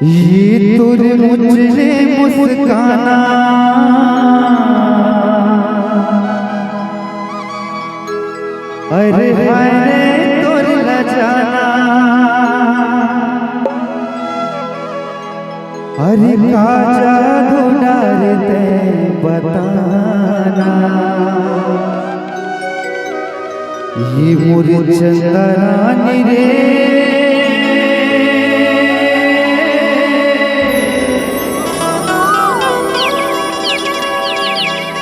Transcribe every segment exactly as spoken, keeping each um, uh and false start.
ये तोर मुचले मुस्काना, अरे हाय रे तोर लजाना, अरे का जादू डारे तैं बताना। ये मोर चंदा रानी रे,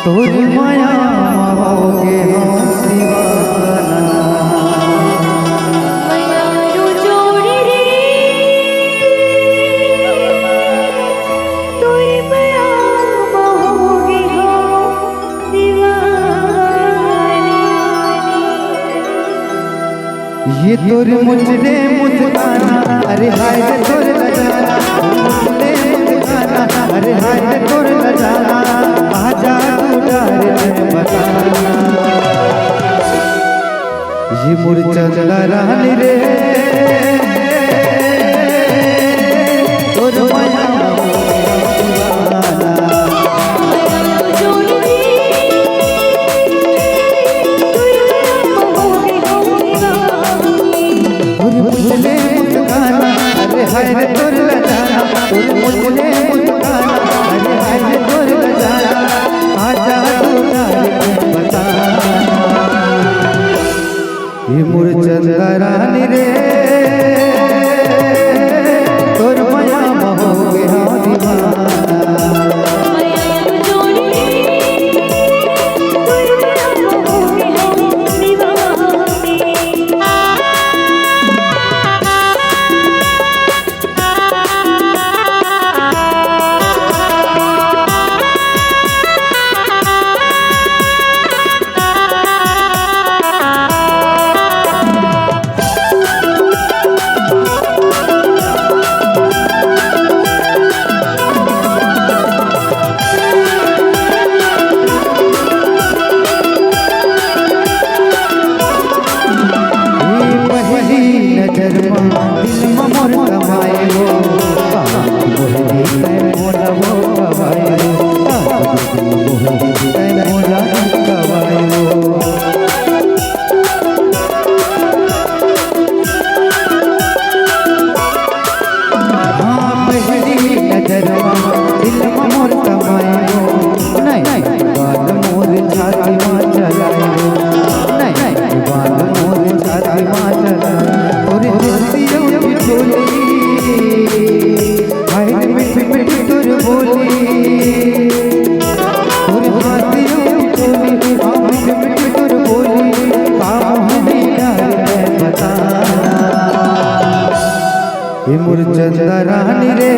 तोर माया म होगे हँव दीवाना। मयारू जोड़ी रे, तोर माया म होगे हँव दीवाना। ये तोर मुचले मुस्काना, अरे हाय रे तोर लजाना, मुचले मुस्काना, अरे हाय रे तोर लजाना, आजा तू डारे तैं बताना। ये मोर चंदा रानी रे, तोर माया म होगे हँव दीवाना। तोर मुचले मुस्काना, अरे हाय रे तोर लजाना, तोर मुचले मुस्काना, अरे हाय रे तोर लजाना, आजा तू डारे तैं बताना। ये मोर चंदा रानी रे, तोर माया म होगे हँव दीवाना। ए पहली नजर म दिल म मोर समाए हो, का मोहनी तैं मोला वो गवाए हो, का मोहनी तैं मोला गवाए हो। हाँ, पहली नजर म दिल म मोर समाए हो, नैन बाण मोर छाती म चलाए हो, नैन बाण मोर छाती म चलाए हो। तोर हँसी अउ ठिठोली, हाय रे मीठ मीठ तोर बोली। तोर हँसी अउ ठिठोली, हाँ मीठ मीठ तोर बोली, का मोहनी डारे तैं बताना। ए मोर चंदा रानी रे,